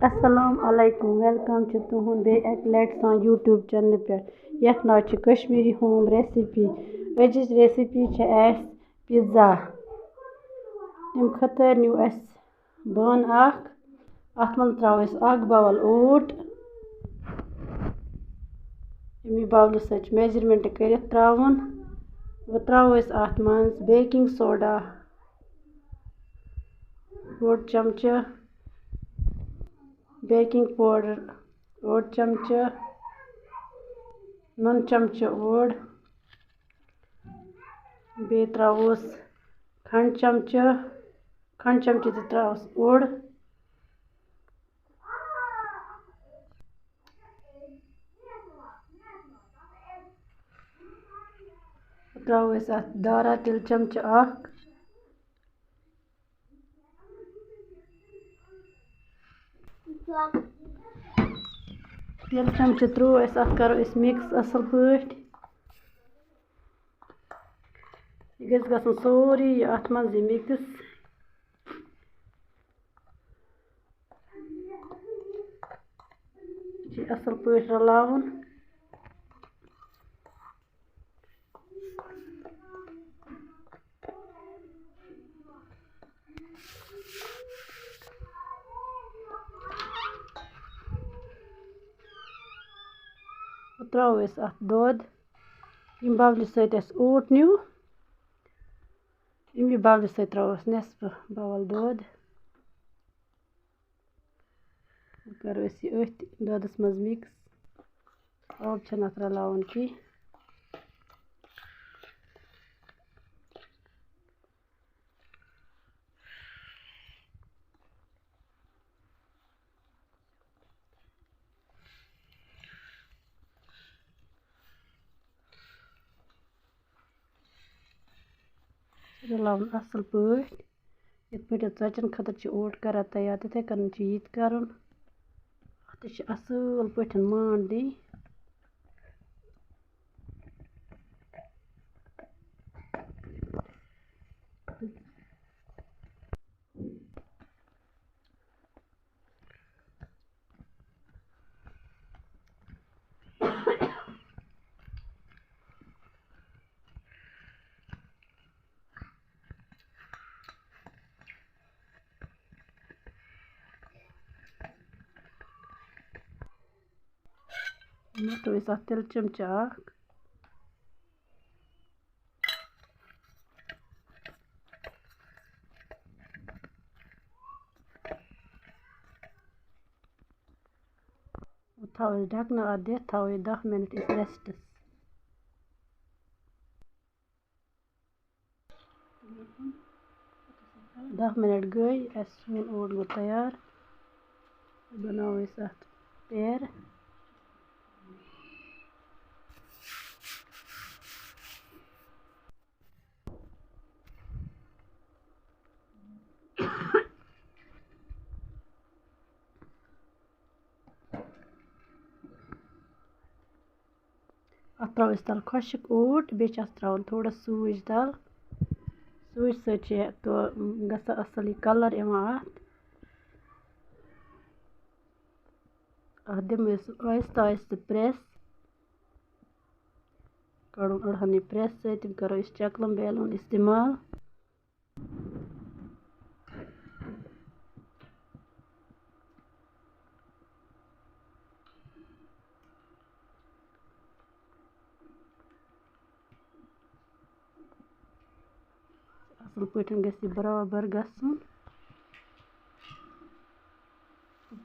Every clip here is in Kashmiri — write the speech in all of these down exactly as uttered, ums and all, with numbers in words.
السلام علیکم، ویلکم چھُ تُہُنٛد بیٚیہِ اَکہِ لَٹہِ سانہِ YouTube چینلہِ پٮ۪ٹھ، یَتھ ناو چھُ کشمیٖری ہوم ریسپی۔ أزِچ ریسپی چھِ اَسہِ پیٖزا۔ تَمہِ خٲطرٕ نیوٗ اَسہِ بانہٕ اَکھ، اَتھ منٛز ترٛاوو أسۍ اَکھ باوَل اوٹ۔ اَمی باولہٕ سۭتۍ چھُ میجرمنٹ کٔرِتھ ترٛاوُن۔ وۄنۍ ترٛاوو أسۍ اَتھ منٛز بیکنگ سوڈا، اوٚڑ چمچہٕ، بیکنگ پاوڈر اوٚڑ چمچہٕ، نُن چمچہٕ اوٚڑ، بیٚیہِ ترٛاووس کھنٛڈ چمچہٕ، کھنٛڈ چمچہٕ تہِ ترٛاووس اوٚڑ۔ ترٛاوو أسۍ اَتھ دارا تِلہٕ چمچہٕ اَکھ۔ تِلہٕ چمچہٕ ترٛوو اَسہِ، اَتھ کَرو أسۍ مِکٕس اَصٕل پٲٹھۍ۔ یہِ گژھِ گژھُن سورُے یہِ اَتھ منٛز یہِ مِکٕس۔ یہِ چھِ اَصٕل پٲٹھۍ رَلاوُن۔ ترٛاوو أسۍ اَتھ دۄد، ییٚمہِ بولہِ سۭتۍ اَسہِ اوٹ نیوٗ، ییٚمہِ بولہِ سۭتۍ ترٛاوو أسۍ نٮ۪صفہٕ بول دۄد۔ وۄنۍ کَرو أسۍ یہِ أتھۍ دۄدَس منٛز مِکٕس۔ آب چھَنہٕ اَتھ رَلاوُن کینٛہہ۔ رَلاوُن اَصٕل پٲٹھۍ۔ یِتھ پٲٹھۍ ژۄچَن خٲطرٕ چھِ اوٹ کَران تیار، تِتھَے کَنۍ چھِ یہِ تہِ کَرُن۔ اَتھ تہِ چھِ اَصٕل پٲٹھۍ مانٛڈ دِنۍ۔ مۄٹو أسۍ اَتھ تِلہٕ چمچہٕ اَکھ۔ تھاوو أسۍ ڈھکنہٕ اَتھ دِتھ، تھاوو یہِ دَہ مِنَٹ أسۍ ریسٹَس۔ دَہ مِنَٹ گٔے، اَسہِ سون اوٹ گوٚو تیار۔ بَناوو أسۍ اَتھ پیر۔ اَتھ ترٛاوو أسۍ تَل خۄشٕک اوٹ، بیٚیہِ چھِ اَتھ ترٛاوُن تھوڑا سوٗجۍ تَل۔ سوٗجۍ سۭتۍ چھِ تو گژھان اَصٕل یہِ کَلَر یِوان اَتھ۔ اَتھ دِمو أسۍ آہِستہٕ آہِستہٕ پرٛٮ۪س۔ کَڑُن أڑہَن یہِ پرٛٮ۪س سۭتۍ، تِم کَرو أسۍ چَکلَم بیلُن اِستعمال۔ اَصٕل پٲٹھۍ گژھِ یہِ برابر گژھُن۔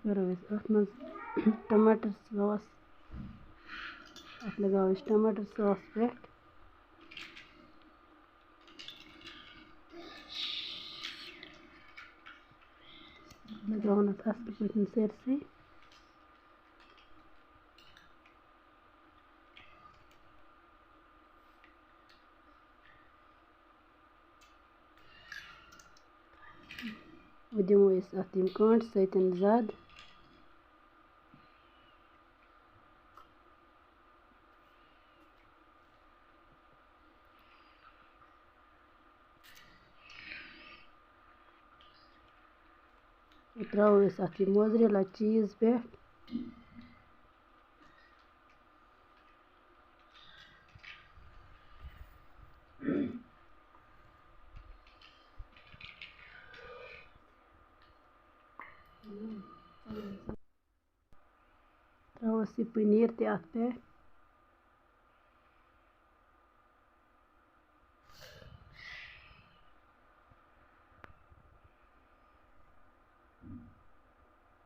کَرو أسۍ اَتھ منٛز ٹماٹر sauce، اَتھ لَگاوو أسۍ ٹماٹر sauce پٮ۪ٹھ۔ لَگاوُن اَتھ اَصٕل پٲٹھۍ سٲرسٕے۔ وۄنۍ دِمو أسۍ اَتھ یِم کانٛٹہٕ سۭتۍ زَد۔ ترٛاوو أسۍ اَتھ یہِ mozzarella cheese پٮ۪ٹھ۔ ترٛاووس یہِ پٔنیٖر تہِ اَتھ پٮ۪ٹھ۔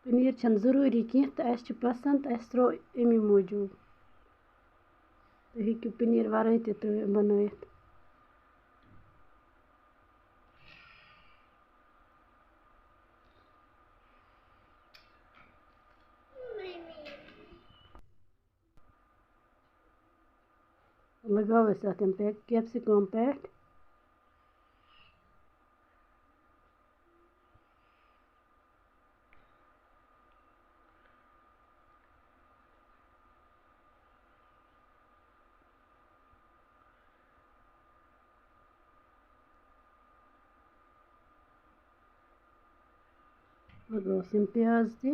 پٔنیٖر چھَنہٕ ضروٗری کینٛہہ، تہٕ اَسہِ چھُ پَسنٛد، اَسہِ ترٛوو اَمی موٗجوٗب۔ تُہۍ ہیٚکِو پٔنیٖر وَرٲے تہِ ترٛٲ-، بَنٲیِتھ۔ لگاوو أسۍ اَتھ یِم پے-، capsicum پٮ۪ٹھ۔ لگاوس یِم پیاز تہِ۔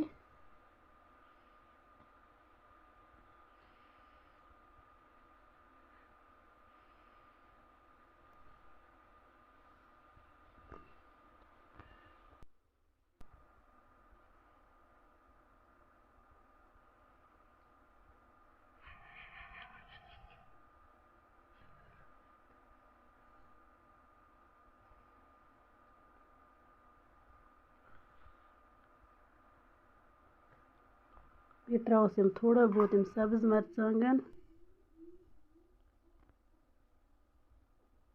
بیٚیہِ ترٛاوَس یِم تھوڑا بہت یِم سبٕز مرژٕوانٛگن۔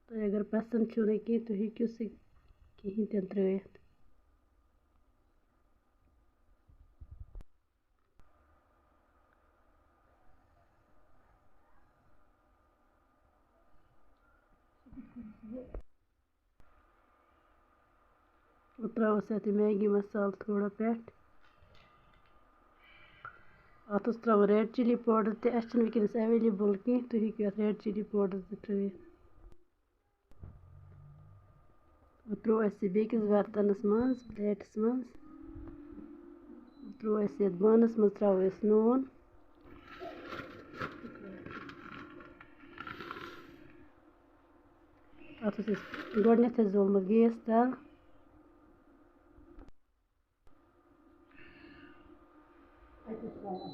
تۄہہِ اگر پسنٛد چھُو نہٕ کینٛہہ، تُہۍ ہیٚکِو سُہ کِہیٖنۍ تہِ نہٕ ترٛٲیِتھ۔ وۄنۍ ترٛاوَس یَتھ یہِ Maggi مسالہٕ تھوڑا پٮ۪ٹھ۔ اَتھ اوس ترٛاوُن red chilli powder تہِ، اَسہِ چھُنہٕ وٕنکیٚنَس available کینٛہہ، تُہۍ ہیٚکِو اَتھ red chilli powder تہِ ترٛٲیِتھ۔ وۄنۍ ترٛوو اَسہِ یہِ بیٚکِس برتنَس منٛز، plateس منٛز۔ وۄنۍ ترٛوو اَسہِ یَتھ بانَس منٛز، ترٛاوو أسۍ نوٗن۔ اَتھ اوس اَسہِ گۄڈٕنٮ۪تھٕے زولمُت gas تَل۔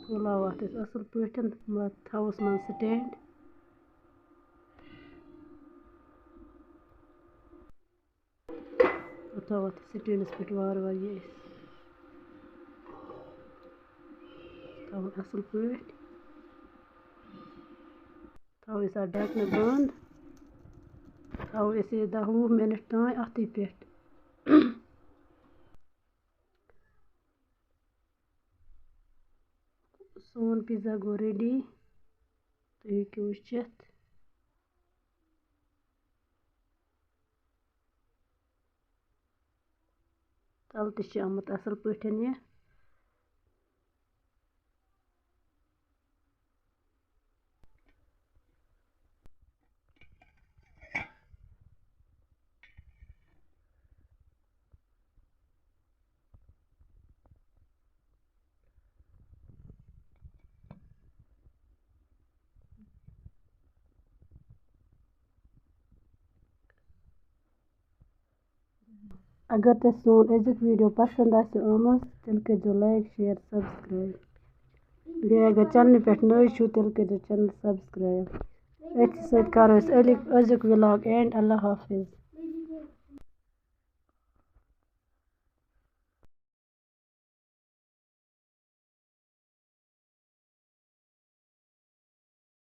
پھٔلاوو اَتھ أسۍ اَصٕل پٲٹھۍ، پَتہٕ تھاووس منٛز stand۔ پَتہٕ تھاوو اَتھ standس پٮ۪ٹھ وارٕ وارٕ یہِ أسۍ۔ تھاوُن اَصٕل پٲٹھۍ۔ تھاوو أسۍ اَتھ ڈَکھنہٕ بنٛد۔ تھاوو أسۍ یہِ دَہ وُہ minute تام اَتھٕے پٮ۪ٹھ۔ سون pizza گوٚو ready، تُہۍ ہیٚکِو وٕچھِتھ۔ تَلہٕ تہِ چھِ آمُت اَصٕل پٲٹھۍ یہِ۔ اگر تۄہہِ سون أزیُک video پسنٛد آسہِ آمُت، تیٚلہِ کٔرۍزیو like، share، subscribe۔ بیٚیہِ اگر channelہِ پٮ۪ٹھ نٔوۍ چھِو، تیٚلہِ کٔرۍزیو channel subscribe۔ أتھۍ سۭتۍ کرو أسۍ أزیُک، أزیُک vlog end۔ اللہ حافظ۔